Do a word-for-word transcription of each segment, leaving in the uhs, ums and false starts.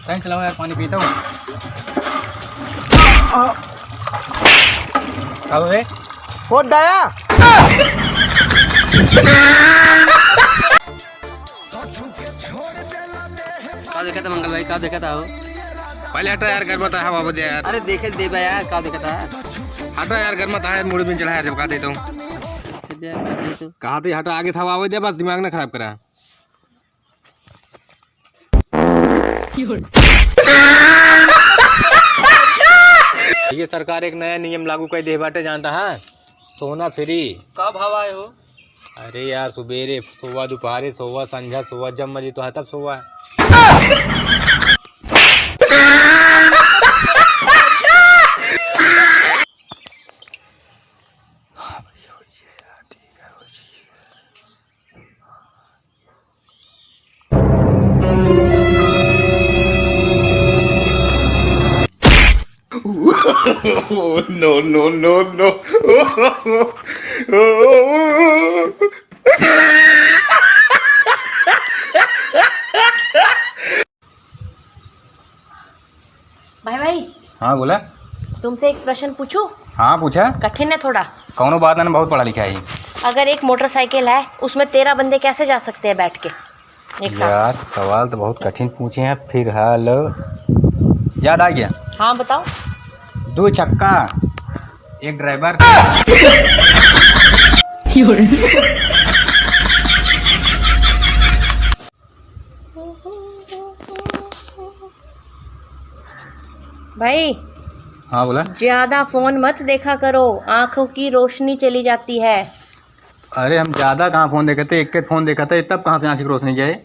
तैं चलाओ यार, पानी पीता हूँ। का बे? कोट डाया। का देखत है मंगल भाई, का देखत है हो? पहले हटा यार, घर में तो हवा बजे यार। अरे देखे देबा यार, का देखत है? हटा यार, घर में तो है, मुड़ी में चढ़ा यार, जब का देता हूँ। अच्छा दे यार, मैं दे तो। कहा थे हटा, आगे था, आवे दे, बस दिमाग ना खराब करा। ये सरकार एक नया नियम लागू कर दे बाटे, जानता है? सोना फ्री। का भाव आए हो? अरे यार, सुबेरे सोवा, दोपहरे सोवा, संझा सोवा, जब मर्जी तो है तब सोवा। No, no, no, no। भाई, भाई। हाँ, बोला। तुमसे एक प्रश्न पूछूं? हाँ, पूछा। कठिन है थोड़ा। कौनो बात ना, बहुत पढ़ा लिखा है। अगर एक मोटरसाइकिल है, उसमें तेरह बंदे कैसे जा सकते हैं बैठ के एक साथ? यार, सवाल तो बहुत कठिन पूछे हैं, फिर हाल याद आ गया। हाँ, बताओ। दो चक्का, एक ड्राइवर। भाई। हाँ, बोला। ज्यादा फोन मत देखा करो, आंखों की रोशनी चली जाती है। अरे, हम ज्यादा कहाँ फोन देखते, एक के फोन देखते, तब कहाँ से आंखों की रोशनी जाए?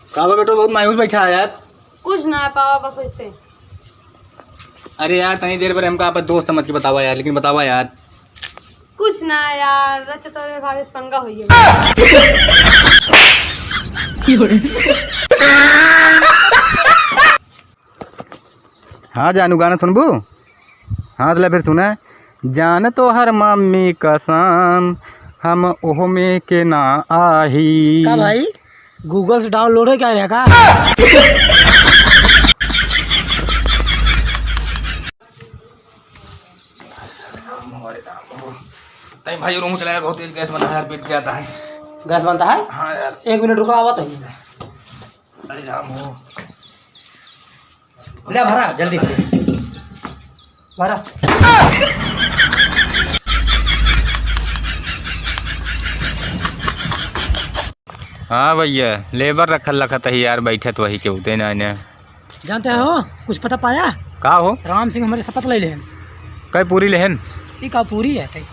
का बा बेटो, बहुत मायूस बैठा है यार। कुछ ना है पावा, बस वैसे। अरे यार, तनी देर पर हमका आपन दोस्त समझ के बतावा यार, लेकिन बतावा यार। कुछ ना यार, रच तोरे भावे से पंगा होइए। हाँ जानू, गाना सुनबू? हाँ, तो ले फिर सुना। जान तोहर मम्मी कसम, हम ओहमे के ना आही। का भाई, Google से download है क्या यहाँ का? नहीं भाई, रूम चला यार, बहुत तेज गैस बना है यार, पेट जाता है। गैस बनता है? हाँ यार। एक मिनट रुको, आवत है। अरे राम हो। ले भरा, जल्दी से। भरा। हाँ भैया, लेबर रखल रखत है यार, बैठत वही के उते ना ने। जानते हो, कुछ पता पाया? का हो? राम सिंह हमारे शपथ ले लेहन। कै पूरी लेहन? ई का पूरी है, कै?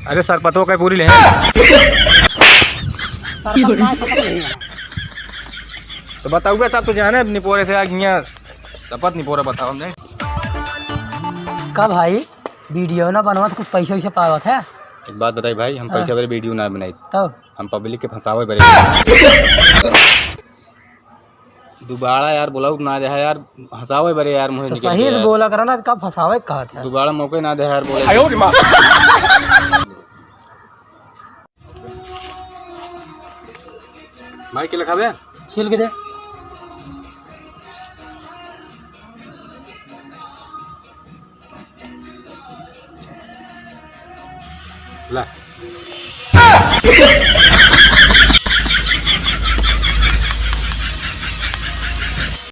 अरे सरपतवा कै पूरी लेहन? सरपत ना, शपथ नहीं है। तो बताऊगा तब तो जाने निपोरे से आग हियाँ शपथ निपोरा बताओ हमने। का भाई, video ना बनवा तो कुछ पैसा वैसा पावत है? एक बात बताई भाई, हम हाँ। पैसा बरे video ना बनाई। तब? हम public के फंसावे बरे। दुबारा यार बोलाऊ ना दे यार, हंसावे बरे यार, मुझे तो निकल सही गया से यार। बोला करा ना, कब फंसावे कहत है? दुबारा मौके ना दे यार बोले। आयो रे माँ। भाई, के लिखावे? छील के दे। ला।